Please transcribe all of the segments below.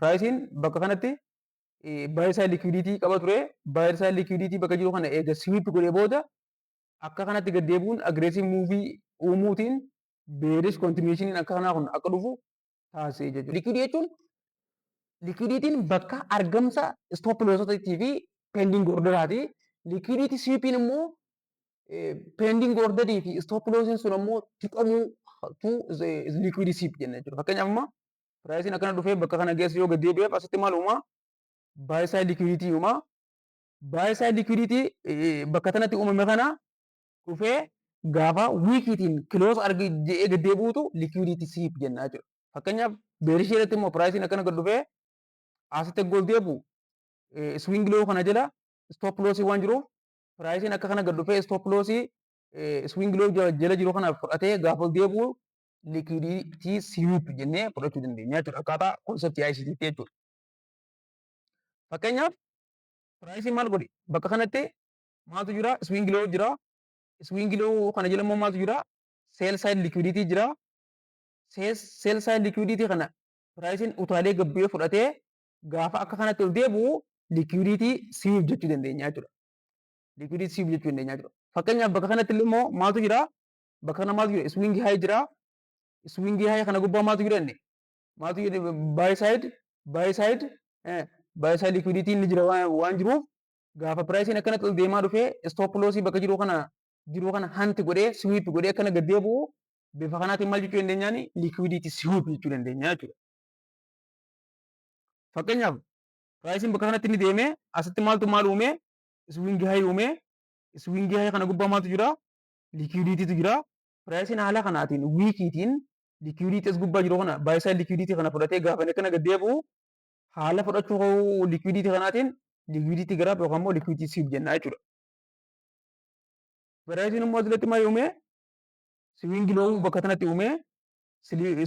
Priceiin bakka kanatti buy side liquidity qaba ture. Buy side liquidity bakka jiru kana eega sweep godhee booda akka kanatti gad deebi'uun aggressive move uumuutiin bearish continuation akka kanaa kun akka dhufu taasisee jechuudha. Liquidity jechuun liquidityn bakka argamsa stop lossotii fi pending orderaati. Liquidity sweepiin immoo pending orderii fi stop lossiin sun immoo tuqamuu tu liquidity sweep jenna jechuudha. Fakkeenyaaf, amma priceiin akkana dhufee bakka kana geessu yoo gad deebi'eef, asitti maal uumaa? Buy side liquidity uumaa. Buy side liquidity bakka kanatti uumame kana dhufee gaafa wickiitiin close argi jedhee gad deebi'utu liquidity sweep jenna jechuudha. Fakkeenyaaf, bearishii irratti immoo priceiin akkana gad dhufee asitti gol deebi'u, swing low kana jala stop lossii waan jiruuf, priceiin akka kana gad dhufee stop lossii swing low jala jiru kana fudhatee gaafa ol deebi'u liquidity sweep jennee fudhachuu dandeenya jechuudha. Akkaataa conceptii ICT jechuudha. Fakkeenyaaf, priceiin maal godhe? Bakka kanatti maaltu jira? Swing low jira. Swing low kana jala immoo maaltu jira? Sell side liquidity jira. Sell side liquidity kana priceiin utaalee gabbee fudhatee gaafa akka kanatti ol deebi'u liquidity sweep jechuu dandeenya jechuudha. Liquidity sweep jechuu dandeenya jechuudha. Fakkeenyaaf, bakka kanatti immoo maaltu jira? Bakka kana maaltu jira? Swing high jira. Swing high kana gubbaa maaltu jira inni? Maaltu jira? Buy side liquidity inni jira waan jiruuf, gaafa priceiin akkanatti ol deemaa dhufee stop lossii bakka jiru kana hunt godhee, sweep godhee akkana gad deebi'u, bifa kanaatiin maal jechuu dandeenyaani? Liquidity sweep jechuu dandeenya jechuudha. Fakkeenyaaf, priceiin bakka kanatti inni deemee asitti maaltu maal uume? Swing high uume. Swing high kana gubbaa maaltu jira? Liquiditytu jira. Priceiin haala kanaatiin wickiitiin liquidity as gubbaa jiru kana, buy side liquidity kana fudhatee gaafa inni akkana gad deebi'u, haala fudhachuu liquidity kanaatiin liquidity grab yookaan immoo liquidity sweep jenna jechuudha. Priceiin immoo asirratti maal uume? Swing low bakka kanatti uume.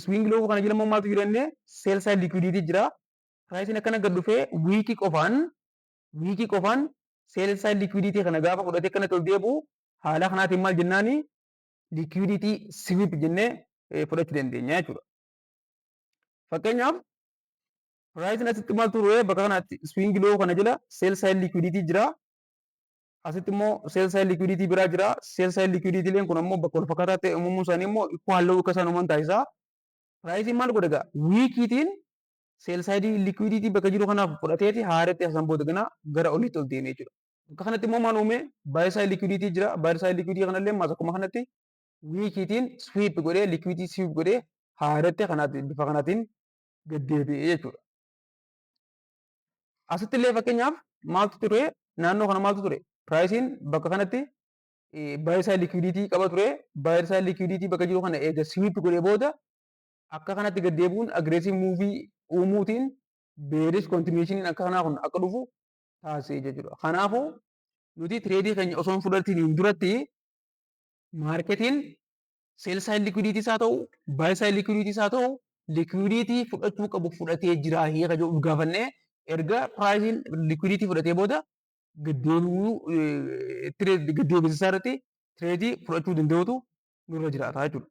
Swing low kana jala immoo maaltu jira inni? Sell side liquidity jira. Priceiin akkana gad dhufee wickii qofaan sell side liquidity kana gaafa fudhatee akkanatti ol deebi'u, haala kanaatiin maal jennaani? Liquidity sweep jennee fudhachuu dandeenya jechuudha. Fakkeenyaaf, priceiin asitti maal ture? Bakka kanatti swing low kana jala sell side liquidity jira. Asitti immoo sell side liquidity biraa jira. Sell side liquidity leen kun ammoo bakka wal fakkaataa ta'e uumamuu isaanii immoo equal low akka isaan uuman taasisa. Priceiin maal godhe egaa? Wickiitiin sell side liquidity bakka jiru kanaaf fudhateeti haaretti hasan booda gana gara olitti ol deeme jechuudha. Bakka kanatti immoo maal uume? Buy side liquidity jira. Buy side liquidity kanallee maas akkuma kanatti wickiitiin sweep godhee, liquidity sweep godhee, haaretti kanaatti bifa kanaatiin gad deebi'e jechuudha. Asitti illee fakkeenyaaf maaltu ture? Naannoo kana maaltu ture? Priceiin bakka kanatti buy side liquidity qaba ture. Buy side liquidity bakka jiru kana eega sweep godhee booda akka kanatti gad deebi'uun aggressive move uumuutiin bearish continuation akka kanaa kun akka dhufu taasise jechuudha. Kanaafuu nuti tradeii keenya osoo hin fudhatiin duratti marketiin sell side liquidity isaa ta'u, buy side liquidity isaa ta'u, liquidity fudhachuu qabu fudhatee jira hiika jedhu gaafannee, erga priceiin liquidity fudhatee booda gad deebisisaa irratti tradeii fudhachuu danda'utu nurra jiraata jechuudha.